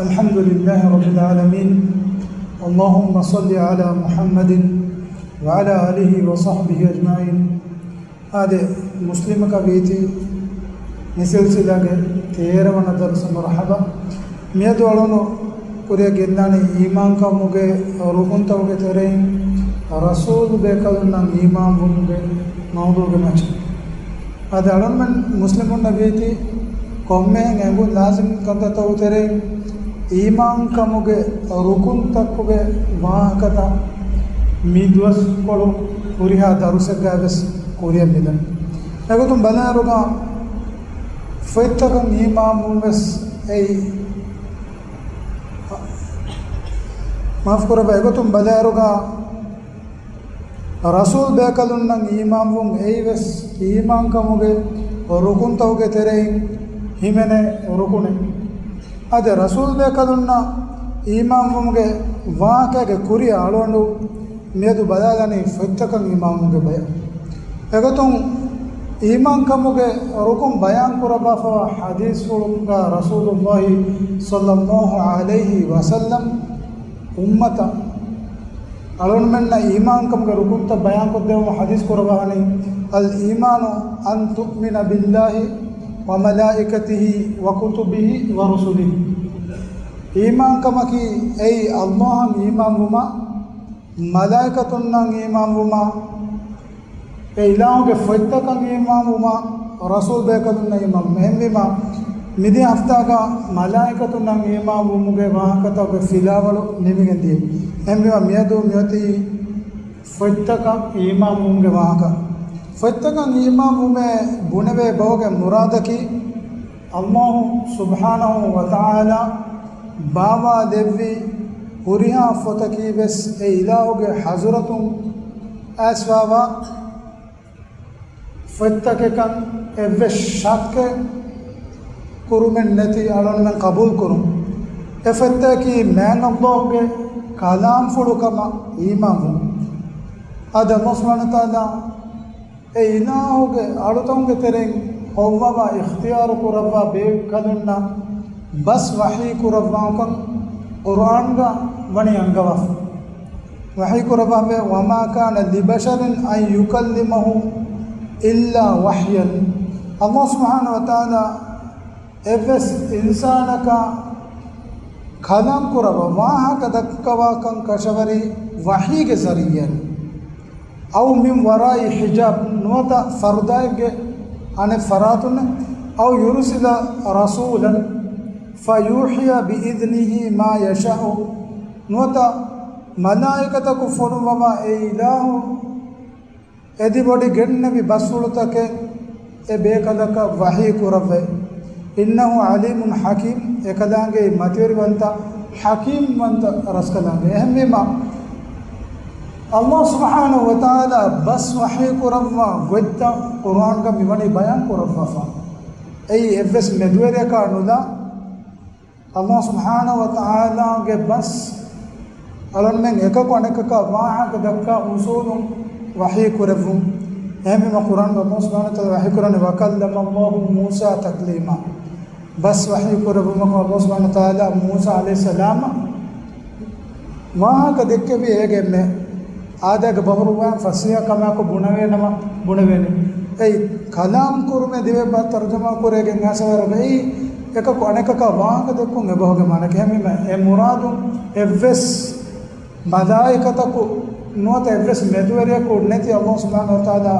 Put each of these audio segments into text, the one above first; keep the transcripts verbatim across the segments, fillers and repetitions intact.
الحمد لله رب العالمين. اللهم صل على محمد وعلى آله وصحبه أجمعين. އާދެ، މުސްލިމަކަށް ވީތީ މި ސިލްސިލާގެ ތޭރަ ވަނަ ދަރުސަށް މަރުޙަބާ. މިއަދު އަޅުނު ކުރިއަށް ގެންދާނީ އީމާންކަމުގެ ރުކުންތަކުގެ ތެރެއިން ރަސޫލު ބޭކަލުންނަށް އީމާންވުމުގެ މައުޟޫގެ މައްޗަށް. އަދި އަޅުންމެން މުސްލިމުންނަށް ވީތީ ކޮންމެހެން އެނގުން ލާޒިމް ކަންތައްތަކުގެ ތެރެއިން އީމާންކަމުގެ ރުކުންތަކުގެ ވާހަކަތައް މި ދުވަސްކޮޅު ހުރިހާ ދަރުސެއްގައި ވެސް ކުރިއަށް މިދަނީ. އެގޮތުން ބަލާއިރުގަ ފޮތްތަކަށް އީމާންވުން ވެސް އެއީ، މާފުކުރައްވާ، އެގޮތުން ބަލާއިރުގަ ރަސޫލް ބޭކަލުންނަށް އީމާންވުން އެއީވެސް އީމާންކަމުގެ ރުކުންތަކުގެ ތެރެއިން ހިމެނޭ ރުކުނެއް. އަދި ރަސޫލް ބޭކަލުންނަށް އީމާންވުމުގެ ވާހަކައިގެ ކުރިއަށް އަޅުގަނޑު މިއަދު ބަލާލަނީ ފޮތްތަކަށް އީމާންވުމުގެ ބަޔަށް. އެގޮތުން އީމާންކަމުގެ ރުކުން ބަޔާން ކުރައްވާފަވާ ޙަދީޘްފުޅުގަ ރަސޫލުﷲ ޞައްލަﷲ ޢަލައިހި ވަސައްލަމް އުއްމަތަށް އަޅުންމެންނަށް އީމާންކަމުގެ ރުކުންތައް ބަޔާންކޮށްދެއްވުމަށް ޙަދީޘް ކުރައްވާނީ، الإيمان أن تؤمن بالله وملائكته وكتبه ورسله. އީމާންކަމަކީ އެއީ ﷲ އަށް އީމާންވުމާ، މަލާއިކަތުންނަށް އީމާންވުމާ، އެ އިލާހުގެ ފޮތްތަކަށް އީމާންވުމާ، ރަސޫލް ބޭކަލުންނަށް އީމާން. އެހެންވީމާ، މިދިޔަ ހަފްތާގަ މަލާއިކަތުންނަށް އީމާންވުމުގެ ވާހަކަތަކުގެ ފިލާވަޅު ނިމިގެން ދިޔަ. އެހެންވީމާ، މިއަދު މިއޮތީ ފޮތްތަކަށް އީމާންވުމުގެ ވާހަކަ. ފޮތްތަކަށް އީމާންވުމޭ ބުނެވޭ ބަހުގެ މުރާދަކީ، ﷲ ސުބްޙާނަހޫ ވަތަޢާލާ ބާވާލެއްވި ހުރިހާ ފޮތަކީ ވެސް އެ އިލާހުގެ ޙަޟްރަތުން އައިސްފަވާ ފޮތްތަކެއްކަން އެއްވެސް ޝައްކެއް ކުރުމެއް ނެތި އަޅުންމެން ޤަބޫލުކުރުން. އެ ފޮތްތަކަކީ މާތް ﷲ ގެ ކަލާމްފުޅު ކަމަށް އީމާންވުން. އާދެ، ﷲ ސުބްޙާނަހޫ ވަތަޢާލާ އެ އިލާހުގެ އަޅުތަކުގެ ތެރެއިން ހޮއްވަވާ އިޚްތިޔާރު ކުރައްވާ ބޭކަލުންނަށް ބަސް ވަޙީ ކުރައްވާކަން ޤުރްއާންގަ ވަނީ އަންގަވާފަ. ވަޙީ ކުރައްވާފައި، وما كان لبشر أن يكلمه إلا وحيا. ﷲ ސުބްޙާނަހޫ ވަތަޢާލާ އެއްވެސް އިންސާނަކަށް ކަލާމް ކުރައްވާ، ވާހަކަ ދައްކަވާކަން ކަށަވަރީ ވަޙީގެ ޒަރީޢާއިން. أو من وراء حجاب، ނުވަތަ ފަރުދާއެއްގެ އަނެއް ފަރާތުން، أو يرسل رسولا فيوحي بإذنه ما يشاء، ނުވަތަ މަލާއިކަތަކު ފޮނުއްވަވާ އެ އިލާހު އެދިބޮޑި ގެންނެވި ބަސްފުޅުތަކެއް އެ ބޭކަލަކަށް ވަޙީ ކުރައްވައި. إنه عليم حكيم، އެކަލާނގެ މަތިވެރިވަންތަ، ޙަކީމްވަންތަ ރަސްކަލާނގެ. އެހެންވީމާ، ﷲ ސުބްޙާނަހޫ ވަތަޢާލާ ބަސް ވަޙީ ކުރައްވާ ގޮތްތައް ޤުރްއާންގަ މިވަނީ ބަޔާން ކުރައްވާފަ. އެއީ އެއްވެސް މެދުވެރިޔަކާ ނުލާ، ﷲ ސުބްޙާނަހޫ ވަތަޢާލާގެ ބަސް އަޅުންމެން އެކަކު އަނެކަކަށް ވާހަކަ ދައްކާ އުސޫލުން ވަޙީ ކުރެއްވުން. އެހެންވީމަ، ޤުރްއާންގަ ﷲ ސުބްޙާނަހޫ ވަތަޢާލާ ވަޙީ ކުރަނީ، وكلم الله موسى تكليما. ބަސް ވަޙީ ކުރެއްވުމަކުން ﷲ ސުބްޙާނަހޫ ވަތަޢާލާ މޫސާ ޢަލައިހިއްސަލާމަށް ވާހަކަ ދެއްކެވި އޭގެ މެ އާދައިގެ ބަހުރުވާން ފަސޭހަ ކަމާއެކު ބުނެވޭނަމަ ބުނެވޭނެ. އެއީ ކަލާމް ކުރުމެއް ދިވެއްބާ ތަރުޖަމާ ކުރޭގެން އައިސަވަރުގައި އެކަކު އަނެކަކަށް ވާހަކަ ދެއްކުން އެބަހުގެ މާނަ. އެހެންވީމަ އެ މުރާދު އެއްވެސް މަލާއިކަތަކު ނުވަތަ އެއްވެސް މެދުވެރިޔަކު ނެތި ﷲ ސުބްޙާނަހޫ ވަތަޢާލާ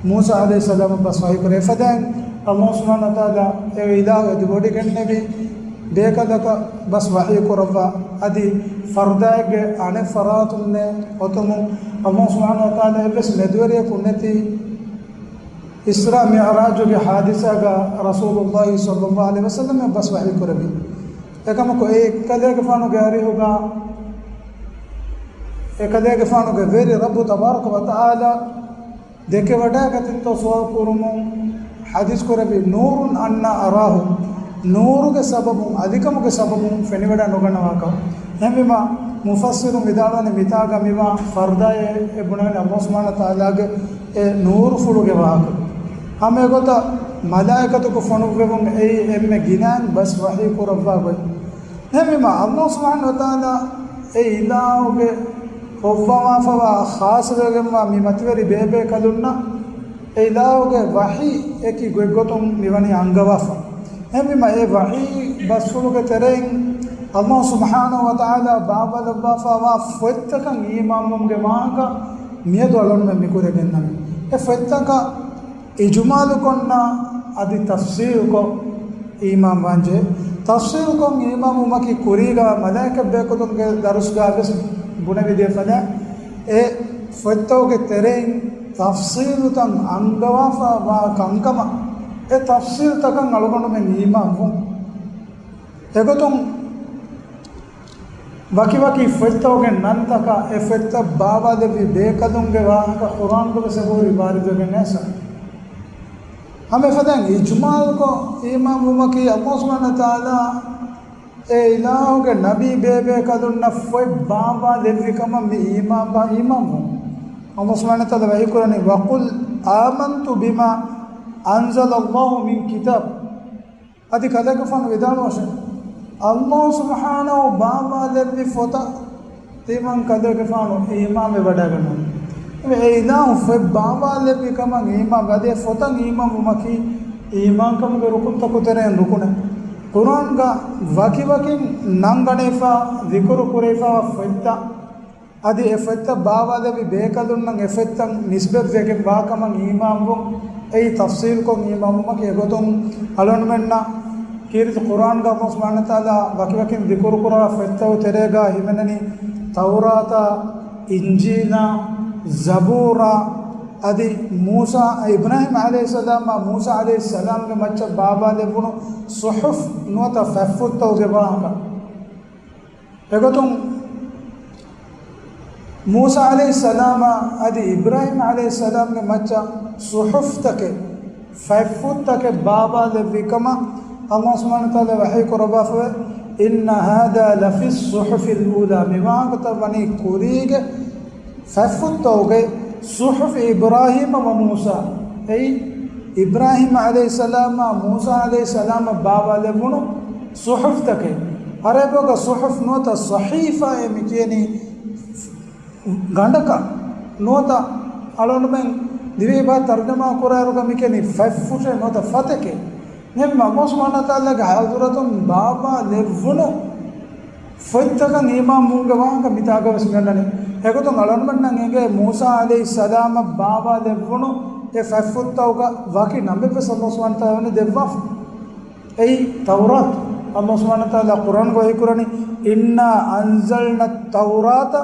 މޫސާ ޢަލައިހިއްސަލާމަށް ބަސް ވަޙީ ކުރޭ. އެފަދައިން ﷲ ސުބްޙާނަހޫ ވަތަޢާލާ އެ އިލާހު އެދި ބޮޑިގެންނެވި ބޭކަލަކަށް ބަސް ވަޙީ ކުރައްވާ، އަދި ފަރުދާއެއްގެ އަނެއް ފަރާތުންނޭ އޮތުމުން ﷲ ސުބްޙާނަހޫ ވަތަޢާލާ އެއްވެސް މެދުވެރިޔަކު ނެތި އިސްރާ މިޢުރާޖުގެ ޙާދިސާގަ ރަސޫލުﷲ ޞައްލަﷲ ޢަލައިހި ވަސައްލަމަށް ބަސް ވަޙީ ކުރެއްވި. އެކަމަކު އެ އެކަލޭގެފާނުގެ އަރިހުގަ އެކަލޭގެފާނުގެ ވެރި ރައްބު ތަބާރަކަ ވަތަޢާލާ ދެކެވަޑައިގަތީތޯ ސުވާލު ކުރުމުން ޙަދީޘް ކުރެއްވި، نور أنا أراه، ނޫރުގެ ސަބަބުން، އަލިކަމުގެ ސަބަބުން ފެނިވަޑައި ނުގަންނަވާކަން. އެހެންވީމަ، މުފައްސިރުން ވިދާޅުވަނީ މިތާގަ މިވާ ފަރުދާއޭ ބުނަނީ ﷲ ސުބްޙާނަހޫ ވަތަޢާލާގެ އެ ނޫރުފުޅުގެ ވާހަކަ. ހަމަ އެގޮތަށް މަލާއިކަތަކު ފޮނުއްވެވުން އެއީ އެންމެ ގިނައިން ބަސް ވަޙީ ކުރައްވާ ގޮތް. އެހެންވީމަ، އަﷲ ސުބްޙާނަހޫ ވަތަޢާލާ އެ އިލާހުގެ ހޮއްވަވާފަވާ ޚާއްޞަވެގެންވާ މި މަތިވެރި ބޭބޭކަލުންނަށް އެ އިލާހުގެ ވަޙީ އެކި ގޮތްގޮތުން މިވަނީ އަންގަވާފަ. އެހެންވީމަ، އެ ވަޙީ ބަސްފުޅުގެ ތެރެއިން އަﷲ ސުބްޙާނަހޫ ވަތަޢާލާ ބާވާލައްވާފަވާ ފޮތްތަކަށް އީމާންވުމުގެ ވާހަކަ މިއަދު އަޅުގަނޑުމެން މިކުރެވެންނަނީ. އެ ފޮތްތަކަށް އިޖުމާލުކޮށްނާ އަދި ތަފްޞީލުކޮށް އީމާންވާންޖެހޭ. ތަފްޞީލުކޮށް އީމާންވުމަކީ ކުރީގަ މަލާއިކަތް ބޭކަލުންގެ ދަރުސްގަ ވެސް ބުނެވިދިޔަ ފަދަ އެ ފޮތްތަކުގެ ތެރެއިން ތަފްޞީލުތައް އަންގަވާފަ ވާ ކަންކަމަށް އެ ތަފްޞީލުތަކަށް އަޅުގަނޑުމެން އީމާންވުން. އެގޮތުން ވަކިވަކި ފޮތްތަކުގެ ނަންތަކާ އެ ފޮތްތައް ބާވާލެއްވި ބޭކަލުންގެ ވާހަކަ ޤުރްއާންގަ ވެސް އެބަހުރި ވާރިދުވެގެން އައިސް. ހަމަ އެފަދައިން އިޖުމާލުކޮށް އީމާންވުމަކީ އަﷲ ސުބްޙާނަހޫ ވަތަޢާލާ އެ އިލާހުގެ ނަބީ ބޭބޭކަލުންނަށް ފޮތް ބާވާލެއްވި ކަމަށް މި އީމާންވާ އީމާންވުން. އަﷲ ސުބްޙާނަހޫ ވަތަޢާލާ ވަޙީކުރަނީ، وَقُلْ آمَنْتُ بِمَا أَنْزَلَ اللَّهُ مِنْ كِتَابٍ. އަދި ކަލޭގެފާނު ވިދާޅުވާށޭ، އަﷲ ސުބްޙާނަހޫ ބާވާލެއްވި ފޮތަށް ތިމަން ކަލޭގެފާނު އީމާންވެ ވަޑައިގަންނަން. އެ އިލާހު ފޮތް ބާވާލެއްވި ކަމަށް އީމާން، އަދި އެ ފޮތަށް އީމާންވުމަކީ އީމާންކަމުގެ ރުކުންތަކުގެ ތެރެއިން ރުކުނެއް. ޤުރްއާންގަ ވަކިވަކިން ނަންގަނެފަ، ޛިކުރު ކުރެވިފަވާ ފޮތްތައް، އަދި އެ ފޮތްތައް ބާވާލެއްވި ބޭކަލުންނަށް އެ ފޮތްތައް ނިސްބަތްވެގެން ވާކަމަށް އީމާންވުން، އެއީ ތަފްޞީލުކޮށް އީމާންވުމަކީ. އެގޮތުން އަޅުގަނޑުމެންނަށް ކީރިތި ޤުރްއާންގަ އަﷲ ސުބްޙާނަހޫ ވަތަޢާލާ ވަކިވަކިން ޛިކުރު ކުރާ ފޮތްތަކުގެ ތެރޭގަ ހިމެނެނީ ތައުރާތާ، އިންޖީލާ، ޒަބޫރާ، އަދި މޫސާ، އިބްރާހީމް ޢަލައިހިއްސަލާމާ މޫސާ ޢަލައިހިއްސަލާމްގެ މައްޗަށް ބާވާލެއްވުނު ޞުޙުފް ނުވަތަ ފަތްފުށްތަކުގެ ވާހަކަ. އެގޮތުން މޫސާ ޢަލައިހިއްސަލާމާ އަދި އިބްރާހީމް ޢަލައިހިއްސަލާމްގެ މައްޗަށް ޞުޙުފްތަކެއް، ފަތްފުށްތަކެއް ބާވާލެއްވި ކަމަށް އަﷲ ސުބްޙާނަހޫ ވަތަޢާލާ ވަޙީ ކުރައްވާފަވޭ، إِنَّ هَذَا لَفِي الصُّحُفِ الْأُولَىٰ، މި ވާހަކަތައް ވަނީ ކުރީގެ ފަތްފުށްތަކުގެ، ޞުޙުފި އިބްރާހީމަ ވަ މޫސާ، އެއީ އިބްރާހީމް ޢަލައިހިއްސަލާމާ މޫސާ ޢަލައިހިއްސަލާމަށް ބާވާލެއްވުނު ޞުޙުފްތަކެއް. ޢަރަބިއަށް ޞުޙުފް ނުވަތަ ޞަޙީފާއޭ މި ކިޔަނީ ގަނޑަކަށް ނުވަތަ އަޅުގަނޑުމެން ދިވެހި ބަހަށް ތަރުޖަމާ ކުރާއިރުގަ މި ކިޔަނީ ފަތްފުށެއް ނުވަތަ ފަތެކެއް. އެހެންވެ، އަﷲ ސުބްޙާނަހޫ ވަތަޢާލާގެ ޙަޟްރަތުން ބާވާލެއްވުނު ފޮތްތަކަށް އީމާންވުމުގެ ވާހަކަ މިތާގަ ވެސް މިއަންނަނީ. އެގޮތުން އަޅުގަނޑުމެންނަށް އެނގޭ މޫސާ ޢަލައިހިއްސަލާމަށް ބާވާލެއްވުނު އެ ފަތްފުށްތަކުގަ ވަކި ނަމެއް ވެސް އަﷲ ސުބްޙާނަހޫ ވަތަޢާލާ ދެއްވާފަ. އެއީ ތައުރާތު. އަﷲ ސުބްޙާނަހޫ ވަތަޢާލާ ޤުރްއާންގަ ވަޙީކުރަނީ، إِنَّا أَنزَلْنَا التَّوْرَاةَ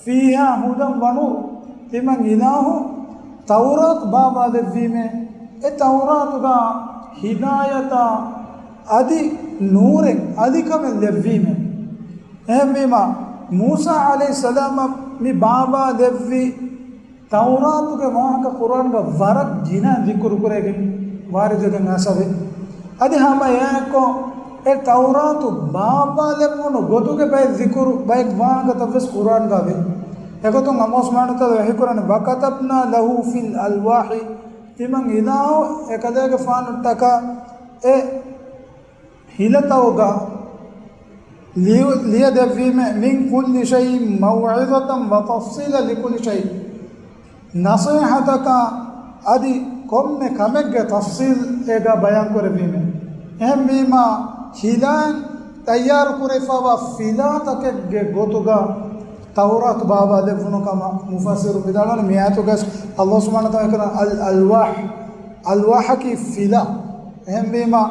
فِيهَا هُدًى وَنُورٌ. ތިމަން އިލާހު ތައުރާތު ބާވާލެއްވީމޭ، އެ ތައުރާތުގަ ހިދާޔަތާ އަދި ނޫރެއް އަދި ކަމެއް ލެއްވީމޭ. އެހެންވީމަ، މޫސާ ޢަލައިހިއްސަލާމަށް މި ބާވާލެއްވި ތައުރާތުގެ ވާހަކަ ޤުރްއާންގަ ވަރަށް ގިނަ ޛިކުރު ކުރެވިގެން ވާރިދުވެގެން އައިސް އެ. އަދި ހަމަ އެއާއެއްކޮށް، އެ ތައުރާތު ބާވާލެއްވުނު ގޮތުގެ ބައެއް ޛިކުރު، ބައެއް ވާހަކަތައް ވެސް ޤުރްއާންގަ ވޭ. އެގޮތުން އަﷲ ސުބްޙާނަހޫ ވަތަޢާލާ ވަޙީކުރަނީ، وَكَتَبْنَا لَهُ فِي الْأَلْوَاحِ، ތިމަން އިލާހު އެކަލޭގެފާނަށްޓަކާ އެ ހިލަތަކުގަ ލިޔު-، ލިޔެދެއްވީމެ، مِنْ كُلِّ شَيْءٍ مَوْعِظَةً وَتَفْصِيلًا لِكُلِّ شَيْءٍ. ނަޞޭޙަތަކާ އަދި ކޮންމެ ކަމެއްގެ ތަފްޞީލް އޭގަ ބަޔާންކުރެއްވީމެ. އެހެންވީމާ، ހިލައިން ތައްޔާރުކުރެވިފައިވާ ފިލާތަކެއްގެ ގޮތުގަ ތައުރާތު ބާވާލެއްވުނު ކަމަށް މުފައްސިރު ވިދާޅުވަނީ. މި އާޔަތުގައި އަﷲ ސުބްޙާނަހޫ ވަތަޢާލާ ކިޔަނީ އަލް-، އަލްވާޙް، އަލްވާޙަކީ ފިލާ. އެހެންވީމާ،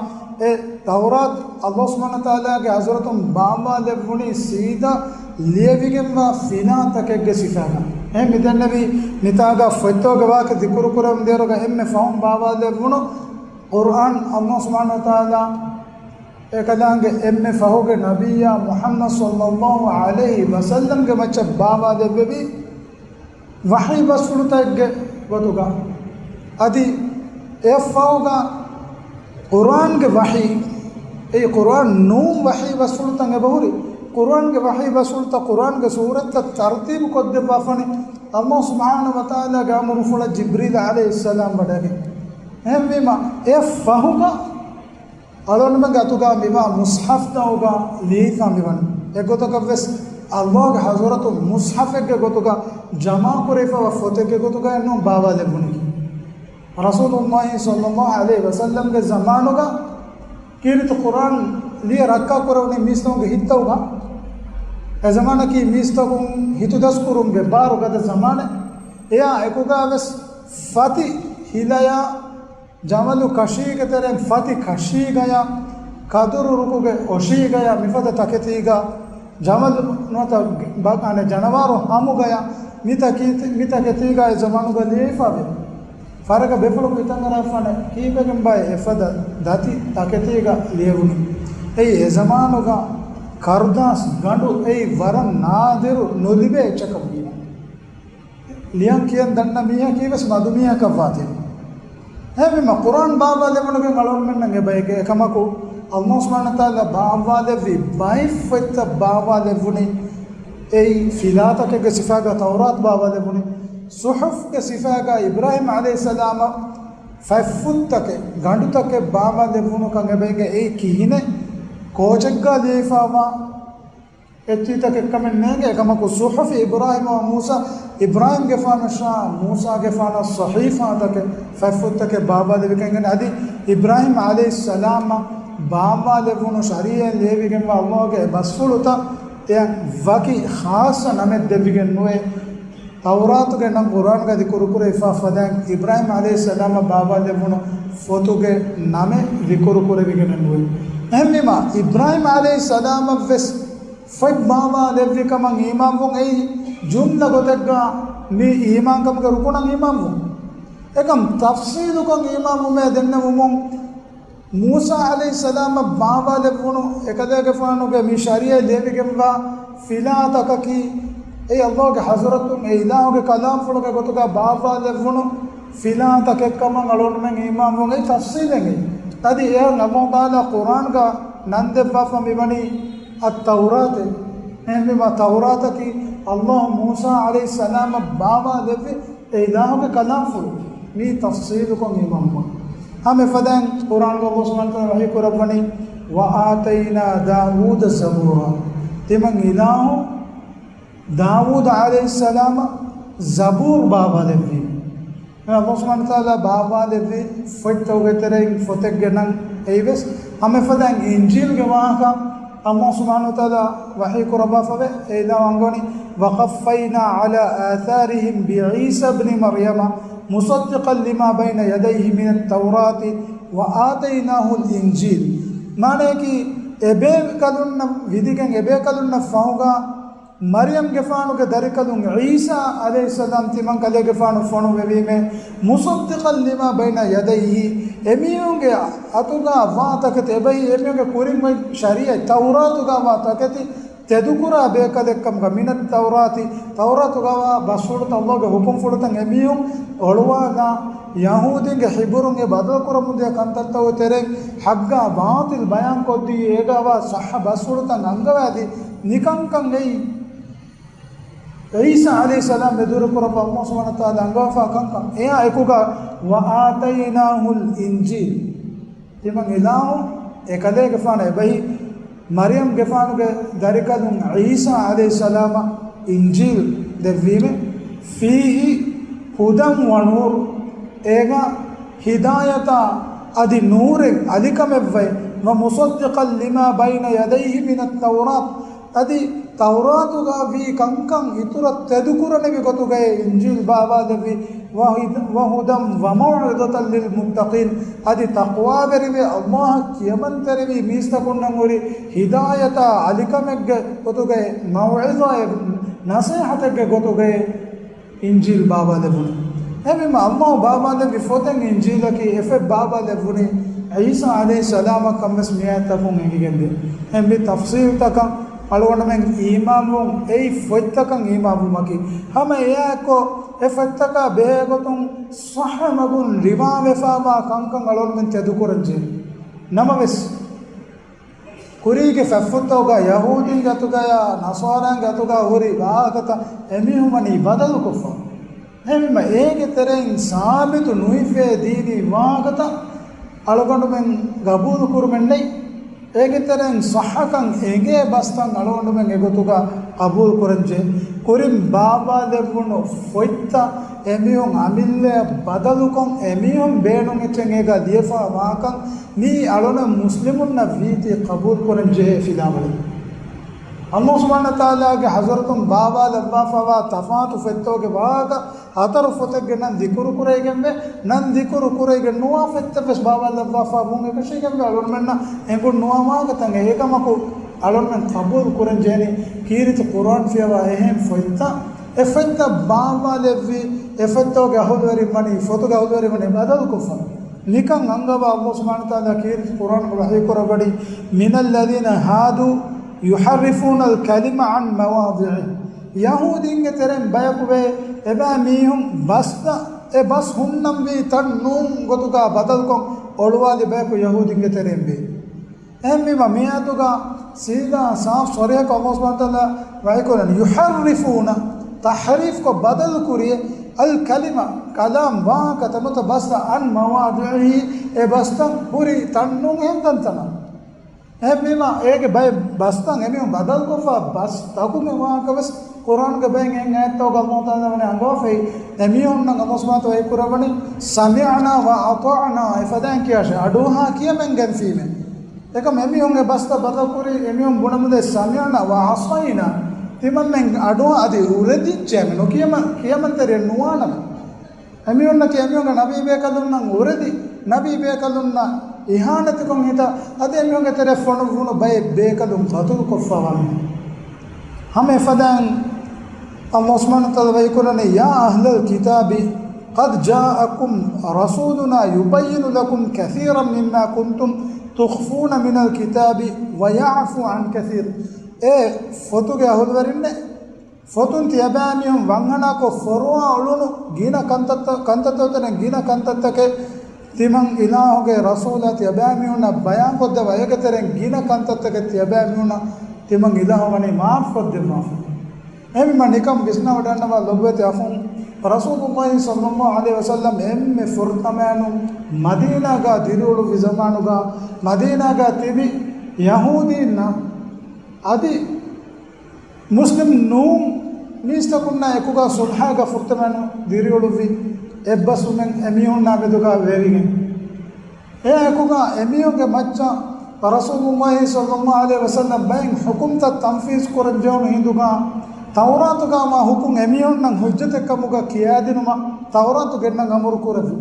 އެ ތައުރާތު އަﷲ ސުބްޙާނަހޫ ވަތަޢާލާގެ ޙަޟްރަތުން ބާވާލެއްވުނީ ސީދާ ލިޔެވިގެންވާ ފިލާތަކެއްގެ ސިފައިގަ. އެހެން މިދެންނެވި މިތާގަ ފޮތްތަކުގެ ވާހަކަ ޛިކުރު ކުރަމުންދިޔައިރުގަ އެންމެ ފަހުން ބާވާލެއްވުނު ޤުރްއާން އަﷲ ސުބްޙާނަހޫ ވަތަޢާލާ އެކަލާނގެ އެންމެ ފަހުގެ ނަބިއްޔާ މުޙައްމަދު ޞައްލައްލާހު ޢަލައިހި ވަސައްލަމްގެ މައްޗަށް ބާވާލެއްވެވި ވަޙީ ބަސްފުޅުތަކެއްގެ ގޮތުގަ. އަދި އެއަށްފަހުގަ ޤުރްއާންގެ ވަޙީ، އެއީ ޤުރްއާން ނޫން ވަޙީ ބަސްފުޅުތައް އެބަހުރި. ޤުރްއާންގެ ވަޙީ ބަސްފުޅުތައް ޤުރްއާންގެ ސޫރަތްތައް ތަރުތީބު ކޮށްދެއްވާފަނި އަﷲ ސުބްޙާނަހޫ ވަތަޢާލާގެ އަމުރުފުޅަށް ޖިބްރީލް ޢަލައިހިއްސަލާމް ވަޑައިގެން. އެހެންވީމަ، އެއަށްފަހުގަ އަޅުގަނޑުމެންގެ އަތުގަ މިވާ މުޞްޙަފްތައް ލިޔެފަ މިވަނީ. އެގޮތަކަށްވެސް ﷲގެ ޙަޟްރަތުން މުޞްޙަފެއްގެ ގޮތުގަ ޖަމާކުރެވިފައިވާ ފޮތެއްގެ ގޮތުގައެއް ނޫން ބާވާލެވުނީ. ރަސޫލުﷲ ޞައްލަﷲ ޢަލައިހި ވަސައްލަމްގެ ޒަމާނުގަ ކީރިތި ޤުރްއާން ލިޔެ ރައްކާކުރެވުނީ މީސްތަކުންގެ ހިތްތަކުގަ. އެ ޒަމާނަކީ މީސްތަކުން ހިތުދަސްކުރުމުގެ ބާރު ގަދަ ޒަމާނެއް. އެއާ އެކުގަވެސް ފަތި ހިލަޔާ ޖަމަލު ކަށީގެ ތެރެއިން ފަތި ކަށީގަޔާ، ކަދުރު ރުކުގެ އޮށީގަޔާ، މިފަދަ ތަކެތީގަ ޖަމަލު ނުވަތަ ބަ-، އަނެއް ޖަނަވާރު ހަމުގަޔާ މި ތަކެތި-، މި ތަކެތީގަ އެ ޒަމާނުގަ ލިޔެފަވޭ. ފަރަގަ ބޭފުޅަކު ހިތަށް އަރާފާނެ ކީއްވެގެންބާ އެފަދަ ދަތި ތަކެތީގަ ލިޔެވުނީ؟ އެއީ އެ ޒަމާނުގަ ކަރުދާސް ގަނޑު އެއީ ވަރަށް ނާދިރު ނުލިބޭ އެއްޗަކަށް ވީމަ. ލިޔަން ކިޔަން ދަންނަ މީހަކީވެސް މަދު މީހަކަށް ވާތީ. އެހެންވީމަ، ޤުރްއާން ބާވާލެވުނުގެ އަޅުގަނޑުމެންނަށް އެބައިގެ އެކަމަކު، ﷲ ސުބްޙާނަހޫ ވަތަޢާލާ ބާވާލެއްވި ބައެއް ފޮތްތައް ބާވާލެވުނީ، އެއީ ފިލާތަކެއްގެ ސިފައިގަ ތައުރާތު ބާވާލެވުނީ، ޞުޙުފްގެ ސިފައިގަ އިބްރާހީމް ޢަލައިހިއްސަލާމަށް ފަތްފުށްތަކެއް، ގަނޑުތަކެއް ބާވާލެވުނު ކަން އެބައިގެ އެއީ ކިހިނެއް، ކޯޗެއްގަ ލިޔެފައިވާ އެއްޗިތަކެއްކަމެއް ނޭނގެ. އެކަމަކު، ޞުޙުފި އިބްރާހީމް ވަ މޫސާ، އިބްރާހީމްގެފާނަށާ މޫސާގެފާނަށް ޞަޙީފާތަކެއް، ފަތްފުށްތަކެއް ބާވާލެވި ކަން އަދި އިބްރާހީމް ޢަލައިހިއްސަލާމަށް ބާވާލެވުނު ޝަރީޢަތް ލިޔެވިގެންވާ ﷲގެ އެ ބަސްފުޅުތައް އެޔަށް ވަކި ޚާއްޞަ ނަމެއް ދެއްވިގެން ނުވޭ. ތައުރާތުގެ ނަން ޤުރްއާންގަ ޛިކުރުކުރެވިފާ ފަދައިން އިބްރާހީމް ޢަލައިހިއްސަލާމަށް ބާވާލެވުނު ފޮތުގެ ނަމެއް ޛިކުރުކުރެވިގެނެއް ނުވޭ. އެހެންވީމަ، އިބްރާހީމް ޢަލައިހިއްސަލާމަށްވެސް ފޮތް ބާވާލެއްވި ކަމަށް އީމާންވުން އެއީ ޖުމްލަ ގޮތެއްގަ މި އީމާންކަމުގެ ރުކުނަށް އީމާންވުން. އެކަމް ތަފްޞީލުކޮށް އީމާންވުމޭ ދެންނެވުމުން، މޫސާ ޢަލައިހިއްސަލާމަށް ބާވާލެއްވުނު އެކަލޭގެފާނުގެ މި ޝަރީޢަތް ލިޔެވިގެންވާ ފިލާތަކަކީ، އެއީ ﷲގެ ޙަޟްރަތުން އެ އިލާހުގެ ކަލާމްފުޅުގެ ގޮތުގަ ބާވާލެއްވުނު ފިލާތަކެއްކަމަށް އަޅުގަނޑުމެން އީމާންވުން އެއީ ތަފްޞީލެއް. އަދި އެއަށް ﷲ ތަޢާލާ ޤުރްއާންގަ ނަން ދެއްވާފަ މިވަނީ އައްތައުރާތޭ. އެހެންވީމަ، ތައުރާތަކީ ﷲ މޫސާ ޢަލައިހިއްސަލާމަށް ބާވާލެއްވި އެ އިލާހުގެ ކަލާމްފުޅު. މީ ތަފްޞީލުކޮށް އީމާންވުން. ހަމަ އެފަދައިން ޤުރްއާންގަ ﷲ ސުބްޙާނަހޫ ވަތަޢާލާ ވަޙީ ކުރައްވަނީ، "وَآتَيْنَا دَاوُودَ زَبُورًا." ތިމަން އިލާހު ދާވޫދު ޢަލައިހިއްސަލާމަށް ޒަބޫރު ބާވާލެއްވީ. ﷲ ސުބްޙާނަހޫ ވަތަޢާލާ ބާވާލެއްވި ފޮތްތަކުގެ ތެރެއިން ފޮތެއްގެ ނަން އެއީވެސް ހަމަ އެފަދައިން އިންޖީލްގެ ވާހަކަ ﷲ ސުބްޙާނަހޫ ވަތަޢާލާ ވަޙީ ކުރައްވާފަވޭ. އެ އިލާހު އަންގަވަނީ، "وَقَفَّيْنَا عَلَىٰ آثَارِهِم بِعِيسَى ابْنِ مَرْيَمَ مُصَدِّقًا لِمَا بَيْنَ يَدَيْهِ مِنَ التَّوْرَاةِ وَآتَيْنَاهُ الْإِنْجِيلَ." މާނަޔަކީ، އެބޭކަލުންނަށް ވިދިގެން އެބޭކަލުންނަށް ފަހުގަ މަރްޔަމްގެފާނުގެ ދަރިކަލުން ޢީސާ ޢަލައިހިއްސަލާމް ތިމަން ކަލޭގެފާނު ފޮނުއްވެވީމޭ، "مُصَدِّقًا لِمَا بَيْنَ يَدَيْهِ." އެމީހުންގެ އަތުގަ ވާ ތަކެތި، އެބަހީ އެމީހުންގެ ކުރިން އޮތް ޝަރީޢަތް، ތައުރާތުގަ ވާ ތަކެތި ތެދުކުރާ ބޭކަލެއްކަމުގަ، "مِنَ التَّوْرَاةِ." ތައުރާތުގަ ވާ ބަސްފުޅުތައް، ﷲގެ ޙުކުމްފުޅުތައް އެމީހުން އޮޅުވާލާ، ޔަހޫދީންގެ ޙިބުރުން އެ ބަދަލުކުރަމުންދިޔަ ކަންތައްތަކުގެ ތެރެއިން ޙައްޤާ ބާޠިލް ބަޔާންކޮށްދީ، އޭގަ ވާ ޞައްޙަ ބަސްފުޅުތައް އަންގަވާދީ، ނިކަންކަން އެއީ ޢީސާ ޢަލައިހިއްސަލާމް އެދުރުކުރައްވާ ﷲ ސުބްޙާނަހޫ ވަތަޢާލާ އަންގަވާފާ ކަންކަން. އެއާ އެކުގަ، "وَآتَيْنَاهُ الْإِنْجِيلَ." ތިމަން އިލާހު އެކަލޭގެފާނަށް އެބަހީ މަރްޔަމްގެފާނުގެ ދަރިކަލުން ޢީސާ ޢަލައިހިއްސަލާމަށް އިންޖީލް ދެއްވީމެ، "فِيهِ هُدًى وَنُورٌ." އޭގަ ހިދާޔަތާ އަދި ނޫރެއް އަލިކަމެއްވައި، "وَمُصَدِّقًا لِمَا بَيْنَ يَدَيْهِ مِنَ التَّوْرَاةِ." އަދި ތައުރާތުގަ ވީ ކަންކަން އިތުރަށް ތެދުކުރަނިވި ގޮތުގައި އިންޖީލް ބާވާލެއްވި، "وَهُدًى وَمَوْعِظَةً لِلْمُتَّقِينَ." އަދި ތަޤްވާވެރިވެ، ﷲއަށް ކިޔަމަންތެރިވި މީސްތަކުންނަށް ހުރި ހިދާޔަތާ އަލިކަމެއްގެ ގޮތުގައި މައުޢިޒާއެއް ނަޞޭޙަތެއްގެ ގޮތުގައި އިންޖީލް ބާވާލެވުނު. އެހެންވީމަ، ﷲ ބާވާލެއްވި ފޮތެއް އިންޖީލަކީ އެފޮތް ބާވާލެއްވުނީ ޢީސާ ޢަލައިހިއްސަލާމަށް ކަންވެސް މިއާޔަތްތަކުން އެނގިގެންދޭ. އެހެންވީ ތަފްޞީލްތަކަށް އަޅުގަނޑުމެން އީމާންވުން އެއީ ފޮތްތަކަށް އީމާންވުމަކީ. ހަމަ އެއާއެއްކޮށް އެ ފޮތްތަކާ ބެހޭ ގޮތުން ޞައްޙަ މަގުން ރިވާވެފާވާ ކަންކަން އަޅުގަނޑުމެން ތެދުކުރަންޖެހޭ. ނަމަވެސް، ކުރީގެ ފަތްފުށްތަކުގަ ޔަހޫދީންގެ އަތުގަޔާ ނަޞާރާންގެ އަތުގަ ހުރި ވާހަކަތައް އެމީހުން ވަނީ ބަދަލުކޮށްފަ. އެހެންވީމަ، އޭގެ ތެރެއިން ސާބިތު ނުވެފަ ދީނީ ވާހަކަތައް އަޅުގަނޑުމެން ގަބޫލު ކުރުމެއް ނެތް. އޭގެ ތެރެއިން ޞައްޙަކަން އެނގޭ ބަސްތައް އަޅުގަނޑުމެން އެގޮތުގަ ޤަބޫލު ކުރަންޖެހޭ. ކުރިން ބާވާލެއްވުނު ފޮތްތައް އެމީހުން އަމިއްލައަށް ބަދަލުކޮށް، އެމީހުން ބޭނުން އެއްޗެއް އޭގަ ލިޔެފަ ވާކަން މީ އަޅުގަނޑު މުސްލިމުންނަށް ވީތީ ޤަބޫލު ކުރަން ޖެހޭ ފިލާވަޅެއް. އަﷲ ސުބްޙާނަހޫ ވަތަޢާލާގެ ޙަޟްރަތުން ބާވާލައްވާފައިވާ ތަފާތު ފޮތްތަކުގެ ވާހަކަ ހަތަރު ފޮތެއްގެ ނަން ޛިކުރު ކުރެވިގެންވޭ. ނަން ޛިކުރު ކުރެވިގެން ނުވާ ފޮތްތައް ވެސް ބާވާލައްވާފަ ވުން އެކަށީގެންވޭ. އަޅުގަނޑުމެންނަށް އެނގުން ނުވާ ވާހަކަތައް. އެކަމަކު އަޅުގަނޑުމެން ޤަބޫލު ކުރަން ޖެހެނީ ކީރިތި ޤުރުއާން ފިޔަވާ އެހެން ފޮތްތައް، އެ ފޮތްތައް ބާވާލެއްވި، އެ ފޮތްތަކުގެ އަހުލުވެރިން ވަނީ، ފޮތުގެ އަހުލުވެރިން ވަނީ ބަދަލުކޮށްފަ. ނިކަން އަންގަވާ އަﷲ ސުބްޙާނަހޫ ވަތަޢާލާ ކީރިތި ޤުރުއާނުގަ ވަޙީ ކުރައްވަނީ، "من الذين هادوا يحرفون الكلم عن مواضعه." ޔަހޫދީންގެ ތެރެއިން ބަޔަކު ވޭ، އެބައިމީހުން ބަސްތައް، އެ ބަސް ހުންނަންވީ ތަން ނޫން ގޮތުގަ ބަދަލުކޮށް އޮޅުވާލި ބަޔަކު ޔަހޫދީންގެ ތެރެއިން ވޭ. އެހެންވީމަ، މިއާޔަތުގަ ސީދާ ސާފް ޞަރީޙަކޮށް އަﷲ ސުބްޙާނަހޫ ވަތަޢާލާ ވަޙީކުރަނީ، "يحرفون"، ތަޙްރީފްކޮށް ބަދަލުކުރި، "الكلم"، ކަލާމް، ވާހަކަ ތަނުތައް ބަސްތައް، "عن مواضعه"، އެ ބަސްތައް ހުރި ތަން ނޫން އެހެން ތަންތަނަށް. އެހެންވީމަ، އޭގެ ބައެއް ބަސްތައް އެމީހުން ބަދަލުކޮށްފަ ބަސްތަކުގެ ވާހަކަ ވެސް ޤުރުއާނުގެ ބައެއް އެހެން އާޔަތްތަކުގަ އަﷲ ތަޢާލާ ވަނީ އަންގަވާފައި. އެމީހުންނަށް އަﷲ ސުބްޙާނަހޫ ވަތަޢާލާ ވަޙީކުރައްވަނީ، "سمعنا وأطعنا" އެފަދައިން ކިޔާށޭ، އަޑުއަހާ ކިޔަމަން ގެންފީމޭ. އެކަމް އެމީހުން އެ ބަސްތައް ބަދަލުކުރީ، އެމީހުން ބުނަމުންދޭ، "سمعنا وعصينا"، ތިމަންމެން އަޑުއަހާ އަދި އުރެދިއްޖެ ނުކިޔަމަ-، ކިޔަމަންތެރިއެއް ނުވާނަމޭ. އެމީހުންނަކީ އެމީހުންގެ ނަބީ ބޭކަލުންނަށް އުރެދި، ނަބީ ބޭކަލުންނަށް އިހާނެތިކޮށް ހިތާ، އަދި އެމީހުންގެ ތެރެ ފޮނުއްވުނު ބައެއް ބޭކަލުން ޤަތުލުކޮށްފަ ވާ މީހުން. ހަމަ އެފަދައިން އަﷲ ސުބްޙާނަހޫ ވަތަޢާލާ ވަޙީކުރަނީ، "يا أهل الكتاب قد جاءكم رسولنا يبين لكم كثيرا مما كنتم تخفون من الكتاب ويعفو عن كثير." އޭ ފޮތުގެ އަހުލުވެރިންނޭ، ފޮތުން ތިޔަބައިމީހުން ވަންހަނާކޮށް ފޮރުވާ އުޅުނު ގިނަ ކަންތައްތައް، ކަންތައްތައް ތެރެއިން ގިނަ ކަންތައްތަކެއް ތިމަން އިލާހުގެ ރަސޫލާ ތިޔަބައިމީހުންނަށް ބަޔާންކޮށްދެއްވާ، އޭގެ ތެރެއިން ގިނަ ކަންތައްތަކެއް ތިޔަބައިމީހުންނަށް ތިމަން އިލާހު ވަނީ މާފްކޮށްދެއްވާފަ. އެހެންވީމަ ނިކަން ވިސްނާވަޑައިގަންނަވާ ލޮބުވެތި އަޚުން، ރަސޫލުﷲ ޞައްލަﷲ ޢަލައިހި ވަސައްލަމް އެންމެ ފުރަތަމައިނު މަދީނާގަ ދިރިއުޅުއްވި ޒަމާނުގަ މަދީނާގަ ތިބި ޔަހޫދީންނަށް އަދި މުސްލިމް ނޫން މީސްތަކުންނާ އެކުގަ ޞުލްޙާގަ ފުރަތަމައިނު ދިރިއުޅުއްވި އެއްބަސްވުމެއް އެމީހުންނާ މެދުގަ ވެވިގެން. އެއާއެކުގަ އެމީހުންގެ މައްޗަށް ރަސޫލުﷲ ޞައްލަﷲ ޢަލައިހި ވަސައްލަމް ބައެއް ޙުކުމްތައް ތަންފީޒު ކުރަން ޖެހުނު ހިނދުގަ، ތައުރާތުގަ މާ ޙުކުމް އެމީހުންނަށް ޙުއްޖަތެއްކަމުގަ ކިޔާދިނުމަށް ތައުރާތު ގެންނަން އަމުރު ކުރެއްވި.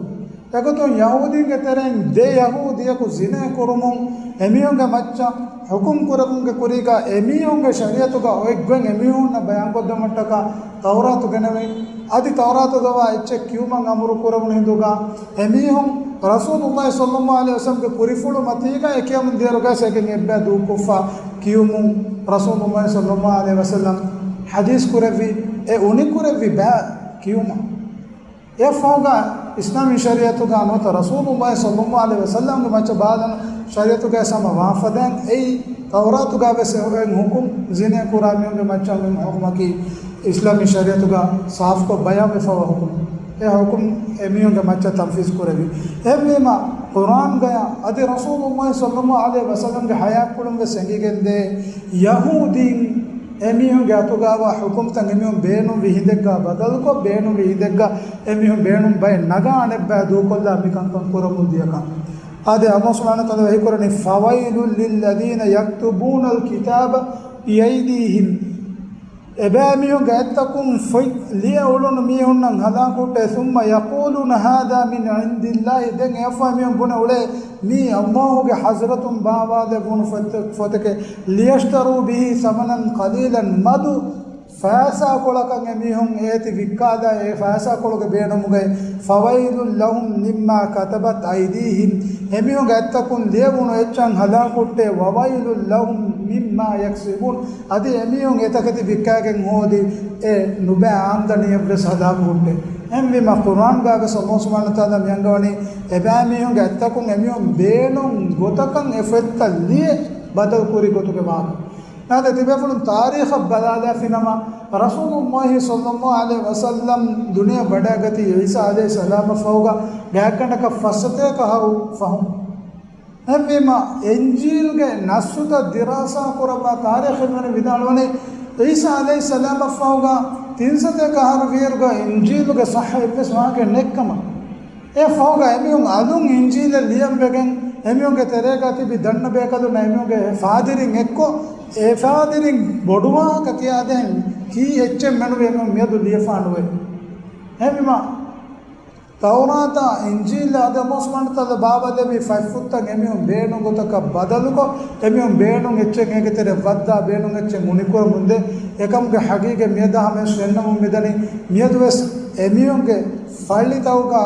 އެގޮތުން ޔަހޫދީންގެ ތެރެއިން ދެ ޔަހޫދީއަކު ޒިނޭ ކުރުމުން އެމީހުންގެ މައްޗަށް ޙުކުމް ކުރެއްވުމުގެ ކުރީގަ އެމީހުންގެ ޝަރީޢަތުގަ އޮތް ގޮތް އެމީހުންނަށް ބަޔާންކޮށްދެއްވުމަށްޓަކާ ތައުރާތު ގެނެވި. އަދި ތައުރާތުގަވާ އެއްޗެއް ކިޔުމަށް އަމުރު ކުރެވުނު ހިނދުގަ އެމީހުން ރަސޫލުﷲ ޞައްލަﷲ ޢަލައިހި ވަސައްލަމްގެ ކުރިފުޅު މަތީގަ އެ ކިޔަމުން ދިޔައިރުގަ އެއްޗެއް އެއްބައި ދޫކޮށްފަ ކިޔުމުން ރަސޫލުﷲ ޞައްލަﷲ ޢަލައިހި ވަސައްލަމް ޙަދީޘް ކުރެއްވި، އެ އުނިކުރެއްވި ބައި ކިޔުމަށް. އެއަށްފަހުގަ އިސްލާމީ ޝަރީޢަތުގަ ނުވަތަ ރަސޫލުﷲ ޞައްލަﷲ ޢަލައިހި ވަސައްލަމްގެ މައްޗަށް ބާލަން ޝަރީޢަތުގައި ހަމަ ވާފަދައިން އެއީ ތައުރާތުގަ ވެސް އެ އޮތް ޙުކުމް، ޒިނޭ ކުރާ މީހުންގެ މައްޗަށް އޮތް ޙުކުމަކީ އިސްލާމީ ޝަރީޢަތުގަ ސާފުކޮށް ބަޔާންވެފަވާ ޙުކުމް. އެ ޙުކުމް އެމީހުންގެ މައްޗަށް ތަންފީޒު ކުރެވި. އެހެންވީމަ، ޤުރުއާންގަޔަށް އަދި ރަސޫލުﷲ ޞައްލަﷲ ޢަލައިހި ވަސައްލަމްގެ ޙަޔާތްޕުޅުން ވެސް އެނގިގެންދޭ ޔަހޫދީން އެމީހުންގެ އަތުގަވާ ޙުކުމްތައް އެމީހުން ބޭނުންވި ހިނދެއްގަ ބަދަލުކޮށް، ބޭނުންވި ހިނދެއްގަ އެމީހުން ބޭނުން ބައެއް ނަގާ އަނެއްބައި ދޫކޮށްލާ މިކަންކަން ކުރަމުން ދިޔަކަން. އާދެ، އަﷲ ސުބްޙާނަހޫ ވަތަޢާލާ ވަޙީކުރަނީ، فَوَيْلٌ لِلَّذِينَ يَكْتُبُونَ الْكِتَابَ بِأَيْدِيهِمْ. އެބައިމީހުންގެ އަތްތަކުން ފޮތް ލިޔެ އުޅުނު މީހުންނަށް ހަލާކުހުއްޓޭ، ثُمَّ يَقُولُونَ هَذَا مِنْ عِنْدِ اللَّهِ. ދެން އެއަށްފަހު މީހުން ބުނެ އުޅޭ، މީ އަﷲގެ ޙަޟްރަތުން ބާވާލެއްވުނު ފޮތެ-، ފޮތެކޭ، لِيَشْتَرُوا بِهِ ثَمَنًا قَلِيلًا. މަދު ފައިސާކޮޅަކަށް އެމީހުން އޭތި ވިއްކާލާ، އެ ފައިސާކޮޅުގެ ބޭނުމުގައި، فَوَيْلٌ لَهُمْ مِمَّا كَتَبَتْ أَيْدِيهِمْ. އެމީހުންގެ އަތްތަކުން ލިޔެވުނު އެއްޗަށް ހަލާކުހުއްޓޭ، وَوَيْلٌ لَهُمْ مِمَّا يَكْسِبُونَ. އަދި އެމީހުން އެތަކެތި ވިއްކާގެން ހޯދި އެ ނުބައި އާމްދަނީއެއްވެސް ހަލާކުހުއްޓޭ. އެހެންވީމަ، ޤުރުއާންގައިވެސް އަﷲ ސުބްޙާނަހޫ ވަތަޢާލާ މި އަންގަވަނީ އެބައިމީހުންގެ އަތްތަކުން އެމީހުން ބޭނުން ގޮތަކަށް އެ ފޮތްތައް ލިޔެ ބަދަލުކުރި ގޮތުގެ ވާހަކަ. ނާދެ، ތިބޭފުޅުން ތާރީޚަށް ބަލާލާފިނަމަ، ރަސޫލުﷲ ޞައްލަﷲ ޢަލައިހި ވަސައްލަމް ދުނިޔެ ވަޑައިގަތީ ޢީސާ ޢަލައިހިއްސަލާމަށްފަހުގަ ގާތްގަނޑަކަށް ފައްސަތޭކަ އަހަރު ފަހުން. އެހެންވީމަ، އިންޖީލްގެ ނައްސުތައް ދިރާސާ ކުރައްވާ ތާރީޚުވެރިން ވިދާޅުވަނީ، ޢީސާ ޢަލައިހިއްސަލާމަށްފަހުގަ ތިން ސަތޭކަ އަހަރު ވީއިރުގަ އިންޖީލުގެ ޞައްޙަ އެއްވެސް ވާހަކައެއް ނެތްކަމަށް. އެއަށްފަހުގަ އެމީހުން އަލުން އިންޖީލެއް ލިޔަން ވެގެން، އެމީހުންގެ ތެރޭގަ ތިބި ދަންނަ ބޭކަލުންނާ އެމީހުންގެ ފާދިރިން އެއްކޮށް، އެ ފާދިރިން ބޮޑުވާހަކަ ކިޔާދޭން ކީ އެއްޗެއް މެނުވީ އެމީހުން މިއަދު ލިޔެފާނުވޭ. އެހެންވީމަ، ތައުރާތާ އިންޖީލާ އަދި ﷲ ސުބްޙާނަހޫ ވަތަޢާލާ ބާވާލެއްވި ފަތްފުށްތައް އެމީހުން ބޭނުން ގޮތަކަށް ބަދަލުކޮށް، އެމީހުން ބޭނުން އެއްޗެއް އޭގެ ތެރެއަށް ވައްދާ ބޭނުން އެއްޗެއް އުނިކުރަމުންދޭ. އެކަމުގެ ޙަޤީޤަތް މިއަދާ ހަމަޔަށް ފެންނަމުން މިދަނީ، މިއަދުވެސް އެމީހުންގެ ފައްޅިތަކުގަ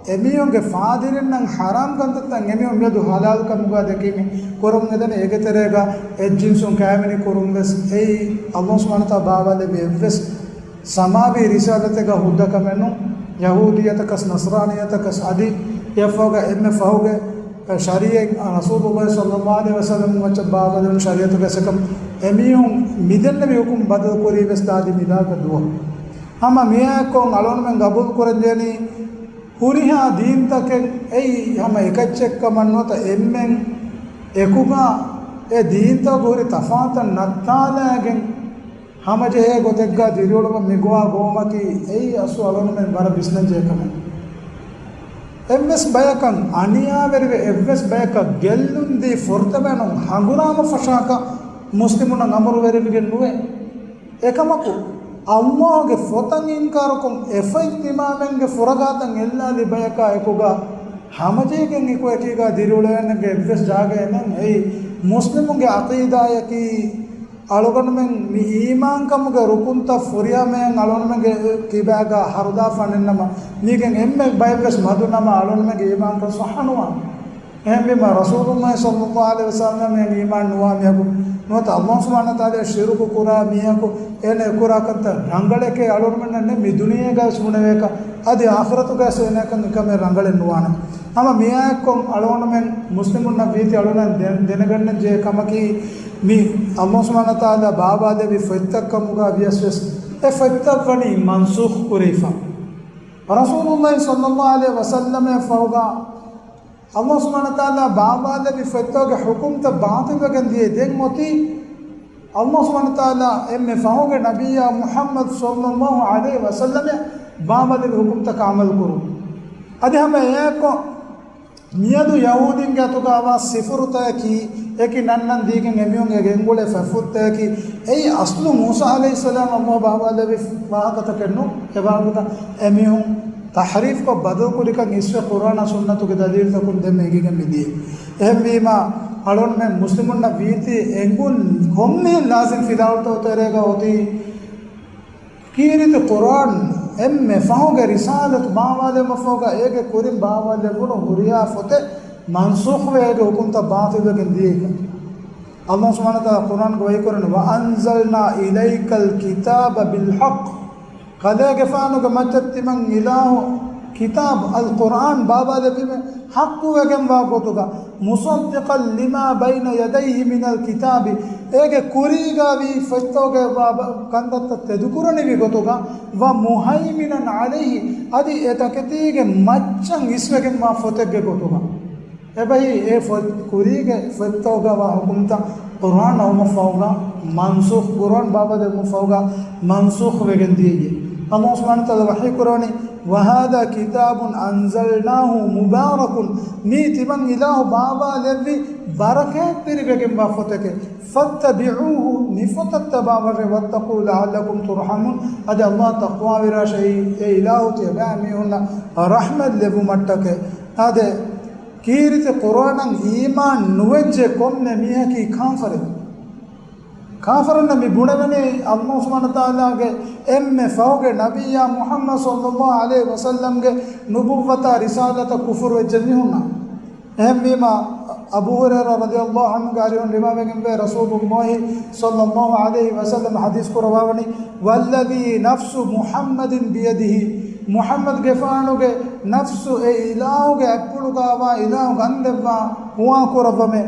އެމީހުންގެ ފާދިރިންނަށް ޙަރާމް ކަންތައްތައް އެމީހުން މިއަދު ޙަލާލު ކަމުގަ ދެކީމީ ކުރަމުން މިދަނީ. އޭގެ ތެރޭގަ އެއްޖިންސުން ކައިވެނި ކުރުން ވެސް އެއީ ﷲ ސުބްޙާނަހޫ ވަތަޢާލާ ބާވާލެއްވި އެއްވެސް ސަމާވީ ރިސާލަތެއްގަ ހުއްދަ ކަމެއް ނޫން. ޔަހޫދިއްޔަތަކަސް، ނަޞްރާނިއްޔަތަކަސް އަދި އެއަށްފަހުގަ އެންމެ ފަހުގެ ޝަރީޢަތް، ރަސޫލުﷲ ޞައްލަﷲ ޢަލައިހި ވަސައްލަމަ މައްޗަށް ބާވާލެވުނު ޝަރީޢަތުގެ އެކަމަށް އެމީހުން މިދެންނެވި ޙުކުމް ބަދަލުކުރީ ވެސް އަދި މިދާގެ ދުވަހު. ހަމަ މިއާއެއްކޮށް އަޅުގަނޑުމެން ގަބޫލު ކުރަންޖެހެނީ ހުރިހާ ދީންތަކެއް އެއީ ހަމަ އެކައްޗެއްކަމަށް ނުވަތަ އެންމެން އެކުގަ އެ ދީންތަކުގެ ހުރި ތަފާތުތައް ނައްތާލައިގެން ހަމަޖެހޭ ގޮތެއްގަ ދިރިއުޅުމަށް މިގޮވާ ގޮވުމަކީ އެއީ އަސްލު އަޅުގަނޑުމެން ވަރަށް ވިސްނަންޖެހޭ ކަމެއް. އެއްވެސް ބަޔަކަށް އަނިޔާވެރިވެ، އެއްވެސް ބަޔަކަށް ގެއްލުން ދީ ފުރަތަމަ އެންމެން ހަނގުރާމަ ފަށާކަށް މުސްލިމުންނަށް އަމުރުވެރިވެގެން ނުވޭ. އެކަމަކު، ﷲގެ ފޮތަށް އިންކާރުކޮށް، އެފަތް ތިމާމެންގެ ފުރަގާތައް އެއްލާލި ބަޔަކާ އެކުގަ ހަމަޖެހިގެން އެކު އެކީގަ ދިރިއުޅޭނެގެ އެއްވެސް ޖާގައެއް ނެތް. އެއީ މުސްލިމުންގެ ޢަޤީދާއަކީ، އަޅުގަނޑުމެން މި އީމާންކަމުގެ ރުކުންތައް ފުރިހަމައިން އަޅުގަނޑުމެންގެ ކިބާގަ ހަރުދާފާނެއްނަމަ، މީގެން އެންމެ ބައެއްވެސް މަދުނަމަ އަޅުގަނޑުމެންގެ އީމާންކަން ޞައްޙަ ނުވާނެ. އެހެންވީމަ، ރަސޫލުﷲ ޞައްލަﷲ ޢަލައިހި ވަސައްލަމަށް އީމާން ނުވާ މީހަކު ނުވަތަ ﷲ ސުބްޙާނަހޫ ވަތަޢާލާ ޝިރުކު ކުރާ މީހަކު އޭނަ އެކުރާ ކަންތައް ރަނގަޅެކޭ އަޅުގަނޑުމެންނަށް ނެތް މި ދުނިޔޭގަވެސް ބުނެވޭކަށް، އަދި އާޚިރަތުގަވެސް އޭނައަކަށް މިކަމެއް ރަނގަޅެއް ނުވާނެ. ހަމަ މިއާއެއްކޮށް އަޅުގަނޑުމެން މުސްލިމުންނަށް ވީތީ އަޅުގަނޑު ދެ-، ދެނެގަންނަން ޖެހޭ ކަމަކީ، މި ﷲ ސުބްޙާނަހޫ ވަތަޢާލާ ބާވާލެއްވި ފޮތްތައް ކަމުގަ ވިޔަސް ވެސް އެ ފޮތްތައް ވަނީ މަންސޫޚް ކުރެވިފަ. ރަސޫލުﷲ ޞައްލަﷲ ޢަލައިހި ވަސައްލަމަށް ފަހުގަ ﷲ ސުބްޙާނަހޫ ވަތަޢާލާ ބާވާލެއްވި ފޮތްތަކުގެ ޙުކުމްތައް ބާޠިލްވެގެން ދިޔަ. ދެން އޮތީ ﷲ ސުބްޙާނަހޫ ވަތަޢާލާ އެންމެ ފަހުގެ ނަބިއްޔާ މުޙައްމަދު ޞައްލަﷲ ޢަލައިހި ވަސައްލަމަށް ބާވާލެއްވި ޙުކުމްތަކަށް ޢަމަލު ކުރުން. އަދި ހަމަ އެއާއެއްކޮށް، މިއަދު ޔަހޫދީންގެ އަތުގަ އަވާ ސިފުރުތަކަކީ، އެކި ނަންނަން ދީގެން އެމީހުން އެ ގެންގުޅޭ ފަތްފުށްތަކަކީ، އެއީ އަސްލު މޫސާ ޢަލައިހިއްސަލާމަށް ﷲ ބާވާލެއްވި ވާހަކަތަކެއް ނޫން. އެ ވާހަކަތައް އެމީހުން ތަޙްރީފްކޮށް ބަދަލުކުރިކަން އިސްވެ ޤުރްއާނާ ސުންނަތުގެ ދަލީލުތަކުން ދެންމެ އެނގިގެން މިދިޔަ. އެހެންވީމާ، އަޅުގަނޑުމެން މުސްލިމުންނަށް ވީތީ އެނގުން ކޮންމެހެން ލާޒިމް ފިލާވަޅުތަކުގެ ތެރޭގަ އޮތީ، ކީރިތި ޤުރްއާން އެންމެ ފަހުގެ ރިސާލަތު ބާވާލެވުމަށްފަހުގަ އޭގެ ކުރިން ބާވާލެވުނު ހުރިހާ ފޮތެއް މަންސޫޚްވެ އޭގެ ޙުކުމްތައް ބާޠިލްވެގެން ދިޔައިކަން. ﷲ ސުބްޙާނަހޫ ވަތަޢާލާ ޤުރްއާންގަ ވަޙީކުރަނީ، وَأَنزَلْنَا إِلَيْكَ الْكِتَابَ بِالْحَقِّ. ކަލޭގެފާނުގެ މައްޗަށް ތިމަން އިލާހު ކިތާބު އަލްޤުރްއާން ބާވާލެއްވީމޭ ޙައްޤުވެގެންވާ ގޮތުގަ، مُصَدِّقًا لِمَا بَيْنَ يَدَيْهِ مِنَ الْكِتَابِ، އޭގެ ކުރީގަ ވީ ފޮތްތަކުގެ ބާ-، ބާ-، ކަންތައްތައް ތެދުކުރަނިވި ގޮތުގަ، وَمُهَيْمِنًا عَلَيْهِ، އަދި އެ ތަކެތީގެ މައްޗަށް އިސްވެގެންވާ ފޮތެއްގެ ގޮތުގަ. އެބަހީ، އެ ފޮތް، ކުރީގެ ފޮތްތަކުގަ ވާ ޙުކުމްތައް ޤުރްއާން އައުމަށްފަހުގަ މަންސޫޚް، ޤުރްއާން ބާވާލެވުމަށްފަހުގަ މަންސޫޚް ވެގެން ދިޔައީ. ﷲ ސުބްޙާނަހޫ ވަތަޢާލާ ވަޙީކުރަނީ، وَهَذَا كِتَابٌ أَنزَلْنَاهُ مُبَارَكٌ، މީ ތިމަން އިލާހު ބާވާލެއްވި ބަރަކާތްތެރިވެގެންވާ ފޮތެކޭ. فَاتَّبِعُوهُ، މި ފޮތަށް ތަބާވަށެ، وَاتَّقُوا لَعَلَّكُمْ تُرْحَمُونَ، އަދި ﷲ އަށް ތަޤްވާވެރިވާށޭ، އެ އިލާހު ތިޔަބައިމީހުންނަށް ރަޙްމަތް ލެއްވުމަށްޓަކައި. އާދެ، ކީރިތި ޤުރްއާނަށް އީމާން ނުވެއްޖެ ކޮންމެ މީހަކީ ކާފަރެއް. ކާފަރުންނަށް މި ބުނެވެނީ ﷲ ސުބްޙާނަހޫ ވަތަޢާލާގެ އެންމެ ފަހުގެ ނަބިއްޔާ މުޙައްމަދު ޞައްލަﷲ ޢަލައިހި ވަސައްލަމްގެ ނުބުއްވަތާ ރިސާލަތަށް ކުފުރުވެއްޖެ މީހުންނަށް. އެހެންވީމާ، އަބޫ ހުރައިރާ ރަޟިޔަﷲ ޢަންހުގެ އަރިހުން ރިވާވެގެންވޭ، ރަސޫލުﷲ ޞައްލަﷲ ޢަލައިހި ވަސައްލަމަ ޙަދީޘް ކުރައްވާވަނީ، وَالَّذِي نَفْسُ مُحَمَّدٍ بِيَدِهِ، މުޙައްމަދުގެފާނުގެ ނަފްސު އެ އިލާހުގެ އަތްޕުޅުގައިވާ އިލާހު ގަންދެއްވާ ހުވާ ކުރައްވަމޭ،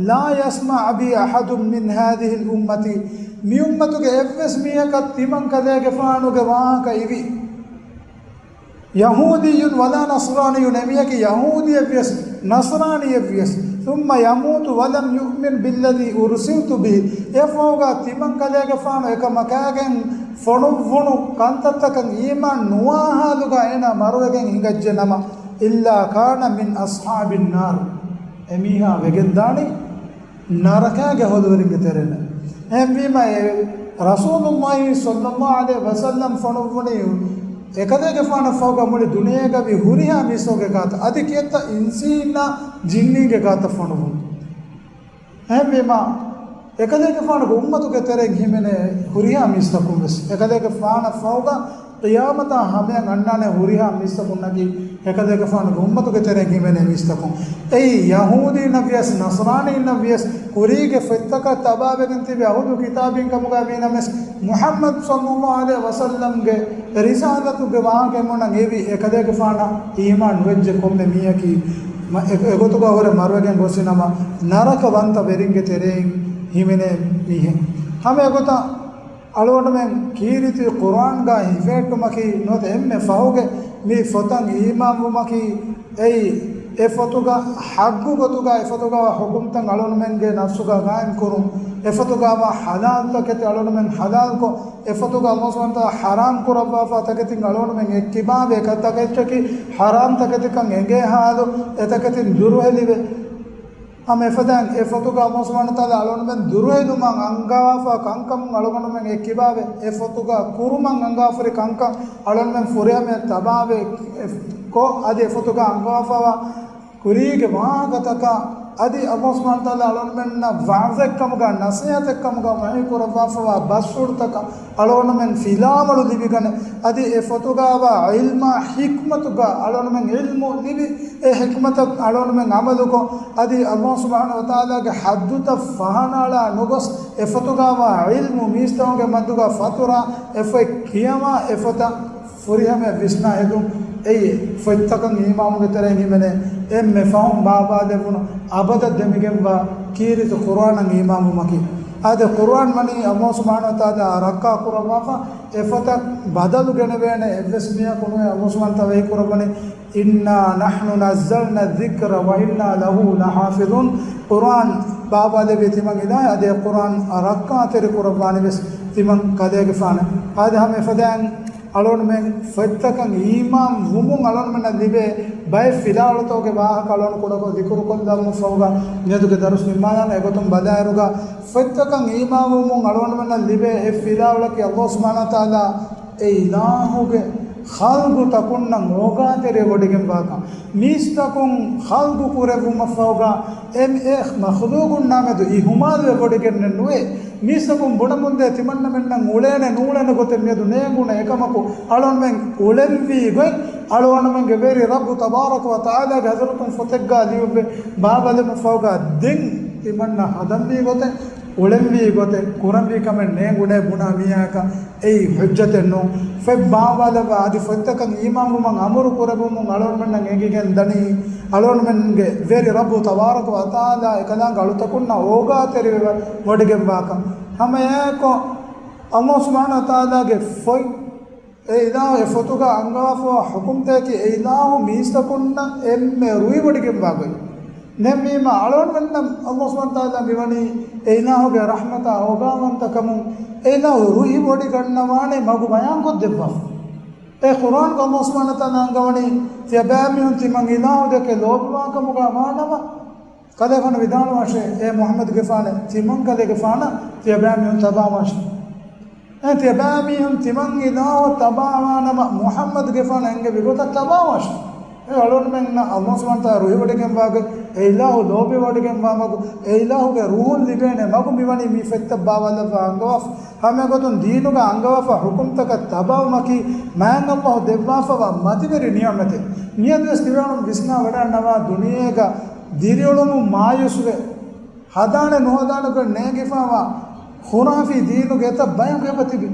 لَا يَسْمَعُ بِي أَحَدٌ مِنْ هَذِهِ الْأُمَّةِ، މިއުއްމަތުގެ އެއްވެސް މީހަކަށް ތިމަން ކަލޭގެފާނުގެ ވާހަކަ އިވި، يَهُودِيٌّ وَلَا نَصْرَانِيٌّ، އެމީހަކީ ޔަހޫދީއެއްވިޔަސް ނަޞްރާނީއެއްވިޔަސް، ثم يموت ولم يؤمن بالذي أرسلت به. އެފަހުގަ ތިމަން ކަލޭގެފާނު އެކަމަކާގެން ފޮނުއްވުނު ކަންތައްތަކަށް އީމާން ނުވާ ހާލުގަ އޭނާ މަރުވެގެން ހިނގައްޖެ ނަމަ، إلا كان من أصحاب النار. އެމީހާ ވެގެންދާނީ ނަރަކާގެ އަހުލުވެރިންގެ ތެރެއިން. އެހެންވީމަ، އެ ރަސޫލުﷲ ޞައްލަﷲ ޢަލައިހި ވަސައްލަމް ފޮނުއްވުނީ އެކަލޭގެފާނަށް ފަހުގަ މުޅި ދުނިޔޭގަވި ހުރިހާ މީސްތަކުގެ ގާތަށް، އަދި ކިއެއްތަ އިންސީންނާ ޖިންނީންގެ ގާތަށް ފޮނުއްވުން. އެހެންވީމަ، އެކަލޭގެފާނުގެ އުއްމަތުގެ ތެރެއިން ހިމެނޭ ހުރިހާ މީސްތަކުން ވެސް، އެކަލޭގެފާނަށް ފަހުގަ ޤިޔާމަތާ ހަމަޔަށް އަންނާނެ ހުރިހާ މީސްތަކުންނަކީ، އެކަލޭގެފާނުގެ އުއްމަތުގެ ތެރެއިން ހިމެނޭ މީސްތަކުން. އެއީ ޔަހޫދީންނަށް ވިޔަސް، ނަޞްރާނީންނަށް ވިޔަސް، ކުރީގެ ފޮތްތަކަށް ތަބާވެގެން ތިބި އަހުލު ކިތާބީން ކަމުގަ ވީނަމަވެސް، މުޙައްމަދު ޞައްލަﷲ ޢަލައިހި ވަސައްލަމްގެ ރިސާލަތުގެ ވާހަކައެއް މޮނަން އެވި އެކަލޭގެފާނަށް އީމާން ނުވެއްޖެ ކޮންމެ މީހަކީ، މަ-، އެ-، އެގޮތުގަ ހުރެ މަރުވެގެން ގޮސްފިނަމަ، ނަރަކަވަންތަ ވެރިންގެ ތެރެއިން ހިމެނޭ މީހެއް. ހަމަ އެގޮތަށް އަޅުގަނޑުމެން ކީރިތި ޤުރުއާންގަ ހިފެހެއްޓުމަކީ ނުވަތަ އެންމެ ފަހުގެ މި ފޮތަށް އީމާންވުމަކީ، އެއީ، އެ ފޮތުގަ ޙައްޤު ގޮތުގަ އެ ފޮތުގަ ޙުކުމްތައް އަޅުގަނޑުމެންގެ ނަފްސުގަ ޤާއިމް ކުރުން، އެ ފޮތުގަ ވާ ޙަލާލްތަކެތި އަޅުގަނޑުމެން ޙަލާލްކޮށް، އެ ފޮތުގަ ﷲ ސުބްޙާނަހޫ ވަތަޢާލާ ޙަރާމް ކުރައްވާފަ ތަކެތިން އަޅުގަނޑުމެން އެއްކިބާވެ، އެކަ ތަކެއްޗަކީ ޙަރާމް ތަކެތިކަން އެނގޭ ޙާލު، އެތަކެތިން ދުރުހެލިވެ، ހަމަ އެފަދައިން އެ ފޮތުގަ ﷲ ސުބްޙާނަހޫ ވަތަޢާލާ އަޅުގަނޑުމެން ދުރުހެލުމަށް އަންގަވާފަ ކަންކަމުން އަޅުގަނޑުމެން އެއްކިބާވެ، އެ ފޮތުގަ ކުރުމަށް އަންގާފަ ހުރި ކަންކަން އަޅުގަނޑުމެން ފުރިހަމަޔަށް ތަބާވެ ކޮށް، އަދި އެ ފޮތުގަ އަންގަވާފަވާ ކުރީގެ ވާހަކަތަކަށް އަދި ﷲ ސުބްޙާނަހޫ ވަތަޢާލާ އަޅުގަނޑުމެންނަށް ވަޢުޡެއްކަމުގަ ނަޞޭޙަތެއްކަމުގަ ވަޙީ ކުރައްވާފަވާ ބަސްފުޅުތަކަށް އަޅުގަނޑުމެން ފިލާވަޅު ލިބިގަނެ، އަދި އެ ފޮތުގަ ވާ ޢިލްމާ ޙިކްމަތުގަ އަޅުގަނޑުމެން ޢިލްމު ލިބި، އެ ޙިކްމަތަށް އަޅުގަނޑުމެން ޢަމަލުކޮށް، އަދި ﷲ ސުބްޙާނަހޫ ވަތަޢާލާގެ ޙައްދުތައް ފަހަނާޅާ ނުގޮސް، އެ ފޮތުގަ ވާ ޢިލްމު މީސްތަކުންގެ މައްދުގަ ފަތުރާ، އެ ފޮތް ކިޔަވާ، އެ ފޮތަށް ފުރިހަމަޔަށް ވިސްނާ ހެދުން. އެއީ، ފޮތްތަކަށް އީމާންވުމުގެ ތެރެއިން ހިމެނޭ އެންމެ ފަހުން ބާވާލެވުނު، އަބަދަށް ދެމިގެންވާ ކީރިތި ޤުރުއާނަށް އީމާންވުމަކީ. އާދެ، ޤުރުއާން ވަނީ ﷲ ސުބްޙާނަހޫ ވަތަޢާލާ ރައްކާ ކުރައްވާފަ، އެ ފޮތަށް ބަދަލު ގެނެވޭނެ އެއްވެސް މީހަކު ނުވޭ. ﷲ ސުބްޙާނަހޫ ވަތަޢާލާ ވަޙީ ކުރައްވަނީ، إنا نحن نزلنا الذكر وإنا له لحافظون. ޤުރުއާން ބާވާލެއްވީ ތިމަން އިލާހެއް، އަދި އެ ޤުރުއާން ރައްކާތެރި ކުރައްވާނެ ވެސް ތިމަން ކަލޭގެފާނެ. އާދެ، ހަމަ އެފަދައިން އަޅުގަނޑުމެން ފޮތްތަކަށް އީމާން ވުމުން އަޅުގަނޑުމެންނަށް ލިބޭ ބައެއް ފިލާވަޅުތަކުގެ ވާހަކަ އަޅުގަނޑު ކުޑަކޮށް ޛިކުރުކޮށްލަމުން ފަހުގަ މިއަދުގެ ދަރުސް ނިންމާލާނަން. އެގޮތުން ބަލާއިރުގަ ފޮތްތަކަށް އީމާންވުމުން އަޅުގަނޑުމެންނަށް ލިބޭ އެއް ފިލާވަޅަކީ ﷲ ސުބްޙާނަހޫ ވަތަޢާލާ އެ އިލާހުގެ ޚަލްޤުތަކުންނަށް އޯގާތެރިވެވޮޑިގެންވާކަން. މީސްތަކުން ޚަލްޤު ކުރެއްވުމަށްފަހުގަ އެ މަޚްލޫޤުންނާމެދު އިހުމާލުވެވޮޑިގެންނެއް ނުވޭ. މީސްތަކުން ބުނަމުންދޭ ތިމަންނަމެންނަށް އުޅޭނެ ނޫޅޭނެ ގޮތެއް މިއަދު ނޭނގުނެ އެކަމަކު، އަޅުގަނޑުމެން އުޅެންވީ ގޮތް، އަޅުގަނޑުމެންގެ ވެރި ރައްބު ތަބާރަކަ ވަ ތަޢާލާގެ ޙަޟްރަތުން ފޮތެއްގަ ލިޔުއްވެ ބާވާލުމަށްފަހުގަ ދެން ތިމަންނަ ހަދަންވީ ގޮތެއް، އުޅެންވީ ގޮތެއް، ކުރަންވީ ކަމެއް ނޭނގުނޭ ބުނާ މީހާއަކަށް އެއީ ޙުއްޖަތެއް ނޫން. ފޮތް ބާވާލައްވާ އަދި ފޮތްތަކަށް އީމާންވުމަށް އަމުރު ކުރެއްވުމުން އަޅުގަނޑުމެންނަށް އެނގިގެން ދަނީ، އަޅުގަނޑުމެންގެ ވެރި ރައްބު ތަބާރަކަ ވަ ތަޢާލާ އެކަލާނގެ އަޅުތަކުންނަށް އޯގާތެރިވެވަޑިގެންވާކަން. ހަމައެއާއެކު ﷲ ސުބްޙާނަހޫ ވަތަޢާލާގެ ފޮތް، އެ އިލާހު އެ ފޮތުގަ އަންގަވާފަވާ ޙުކުމްތަކަކީ އެ އިލާހު މީސްތަކުންނަށް އެންމެ ރުހިވޮޑިގެންވާ ގޮތް. ދެންވީމަ އަޅުގަނޑުމެންނަށް ﷲ ސުބްޙާނަހޫ ވަތަޢާލާ މިވަނީ އެ އިލާހުގެ ރަޙްމަތާ އޯގާވަންތަކަމުން، އެ އިލާހު ރުހިވޮޑިގަންނަވާނެ މަގު ބަޔާންކޮށްދެއްވާފަ. އެ ޤުރުއާންގަ ﷲ ސުބްޙާނަހޫ ވަތަޢާލާ އަންގަވަނީ، ތިޔަބައިމީހުން ތިމަން އިލާހު ދެކެ ލޯބިވާކަމުގަ ވާނަމަ، ކަލޭގެފާނު ވިދާޅުވާށޭ، އޭ މުޙައްމަދުގެފާނެ، ތިމަން ކަލޭގެފާނަށް ތިޔަބައިމީހުން ތަބާވާށޭ. އެ ތިޔަބައިމީހުން ތިމަން އިލާހު ތަބާވާނަމަ، މުޙައްމަދުގެފާނަށް އެންގެވި ގޮތަށް ތަބާވާށޭ. އެ އަޅުގަނޑުމެންނަށް ﷲ ސުބްޙާނަހޫ ވަތަޢާލާ ރުހިވޮޑިގެންވާ ގޮތް، އެ އިލާހު ލޯބިވޮޑިގެންވާ މަގު، އެ އިލާހުގެ ރުހުން ލިބޭނެ މަގު މިވަނީ މި ފޮތްތައް ބާވާލައްވާ އަންގަވާފަ. ހަމައެގޮތުން ދީނުގަ އަންގަވާފަ ޙުކުމްތަކަށް ތަބާވުމަކީ މާތް ﷲ ދެއްވާފަވާ މަތިވެރި ނިޢުމަތެއް. މިއަދުވެސް ތިބޭނުން ވިސްނާ ވަޑައިންނަވާ ދުނިޔޭގަ ދިރިއުޅުމުން މާޔޫސްވެ، ހަދާނެ ނުހަދާނެ ގޮތް ނޭނގިފަވާ ޚުރާފީ ދީނުގެ އެތައް ބަޔަކު އެބަ ތިބި.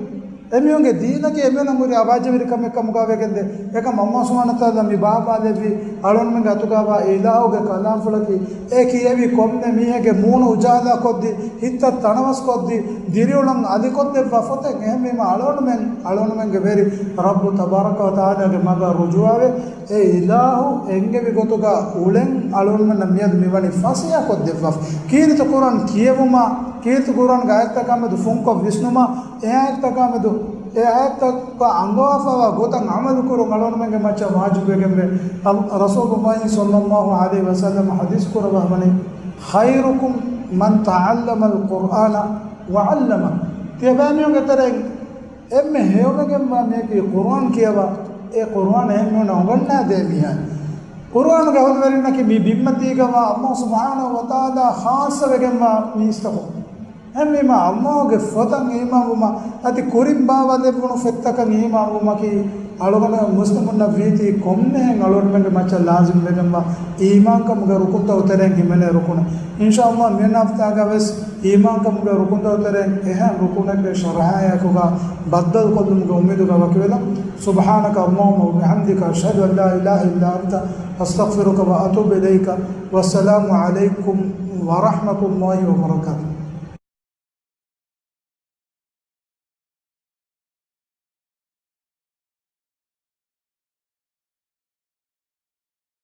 އެމީހުންގެ ދީނަކީ އެމީހުންނަށް ހުރި އަވާޒެއް ވެރި ކަމެއް ކަމުގަ ވެގެންދޭ. އެކަމަށް ﷲ ސުބްޙާނަހޫ ވަތަޢާލާ މި ބާއްވާލެއްވި އަޅުގަނޑުމެންގެ އަތުގަވާ އިލާހުގެ ކަލާމްފުޅަކީ، އެ ކިޔެވި ކޮންމެ މީހެއްގެ މޫނު އުޖާލާ ކޮށްދީ، ހިތްތައް ތަނަވަސް ކޮށްދީ، ދިރިއުޅަން އަލިކޮށްދެއްވާ ފޮތެއް. އެހެންވީމަ އަޅުގަނޑުމެން، އަޅުގަނޑުމެންގެ ވެރި ރައްބު ތަބާރަކަ ވަތަޢާލާގެ މަގަށް ރުޖޫޢަވެ، އެ އިލާހު އެންގެވި ގޮތުގަ އުޅެން އަޅުގަނޑުމެންނަށް މިއަދު މިވަނީ ފަސޭހަކޮށްދެއްވާފަ. ކީރިތި ޤުރްއާން ކިޔެވުމާ، ކީރިތި ޤުރްއާންގެ އާޔަތްތަކާމެދު ފުންކޮށް ވިސްނުމާ، އެ އާޔަތްތަކާމެދު އެ އާޔަތްތަކަށް އަންގަވާފައިވާ ގޮތަށް ޢަމަލުކުރުން އަޅުގަނޑުމެންގެ މައްޗަށް ވާޖިބުވެގެންވޭ. އަލް-، ރަސޫލުﷲ ޞައްލައްލާހު ޢަލައިހި ވަސައްލަމަ ޙަދީޘް ކުރައްވާފަވަނީ، "ޚައިރުކުމް މަން ތަޢައްލަމަލް ޤުރްއާނަ ވަޢައްލަމަ." ތިޔަބައިމީހުންގެ ތެރެއިން އެންމެ ހެޔޮވެގެންވާ މީހަކީ ޤުރްއާން ކިޔަވާ، އެ ޤުރްއާން އެހެން ނޫން އުނގަންނާދޭ މީހާ. ޤުރްއާނުގެ އަހުލުވެރިންނަކީ މި ބިންމަތީގަވާ ﷲ ސުބްޙާނަހޫ ވަތަޢާލާ ޚާއްޞަވެގެންވާ މީސްތަކުން. އެހެންވީމަ ﷲގެ ފޮތަށް އީމާންވުމަށް އަދި ކުރިން ބާވާލެއްވުނު ފޮތްތަކަށް އީމާންވުމަކީ އަޅުގަނޑު މުސްލިމުންނަށް ވީތީ ކޮންމެހެން އަޅުގަނޑުމެންގެ މައްޗަށް ލާޒިމްވެގެންވާ އީމާންކަމުގެ ރުކުންތައް އުތެރެއިން ހިމެނޭ ރުކުނެއް. އިންޝާﷲ މިއަންނަ ހަފްތާގަވެސް އީމާންކަމުގެ ރުކުންތައް އުތެރެއިން އެހެން ރުކުނެއްގެ ޝަރަޙައާއެކުގަ ބައްދަލުކޮށްލުމުގެ އުއްމީދުގަ ވަކިވެލަން. سبحانك اللهم وبحمدك، أشهد أن لا إله إلا أنت، أستغفرك وأتوب إليك. والسلام عليكم ورحمة الله وبركاته.